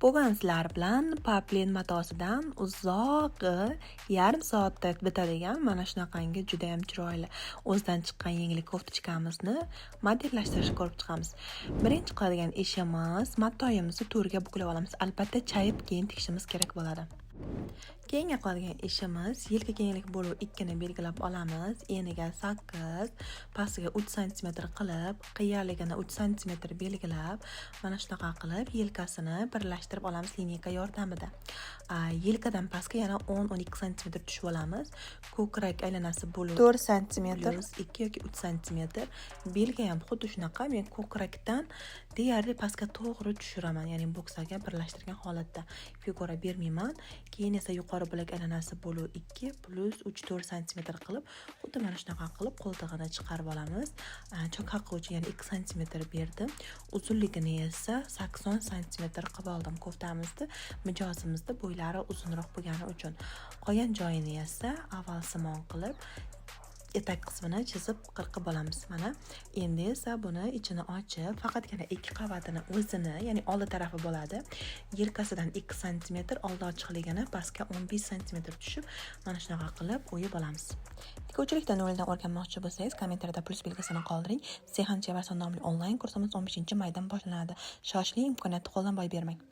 Bugun sizlar bilan poplin matosidan uzog'i yarim soatda bitadigan mana shunaqangi judayam chiroyli, o'zidan chiqqan yengli кофточка mizni modellashtirishni ko'rib chiqamiz. Birinchi qiladigan ishimiz, matoyimizni to'rga buklab olamiz. Albatta, chayib, keyin tikishimiz kerak bo'ladi. Keyingi qiladigan ishimiz, yelka kenglik bo'lib 2 ni belgilab olamiz. Eniga 8, pastiga 3 sm qilib, qiyaligini 3 sm belgilab, mana shunaqa qilib yelkasini birlashtirib olamiz линейка yordamida. Yelkadan pastga yana 10-12 sm tushib olamiz. Ko'krak aylanasi bo'lib 4 sm. Plyus 2 yoki 3 sm. Belga ham xuddi shunaqa. Men ko'krakdan deyarli pastga to'g'ri tushiraman, ya'ni bo'ksaga birlashtirgan holatda figura bermayman. Keyin esa yuqori bilak aylanasi bo'lib 2 plyus 3-4 sm qilib, xuddi mana shunaqa qilib qo'ltig'ini chiqarib olamiz. Chok haqqi uchun yana 2 sm berdim. Uzunligini esa 80 sm qilib oldim koftamizni, mijozimizni bo'ylari uzunroq bo'lgani uchun. Qolgan joyini esa oval simon qilib, etak qismini chizib, qirqib olamiz. Mana endi esa buni ichini ochib, faqatgina ikki qavatini o'zini, ya'ni oldi tarafi bo'ladi. Yelkasidan 2 sm, oldi ochiqligini pastga 15 sm tushib, mana shunaqa qilib o'yib olamiz. Tikuvchilikda noldan o'rganmoqchi bo'lsangiz, kommentariyada plyus belgisini qoldiring. Sehan Chevarson nomli onlayn kursimiz 15 maydan boshlanadi. Shoshiling, imkoniyatni qo'ldan boy bermang.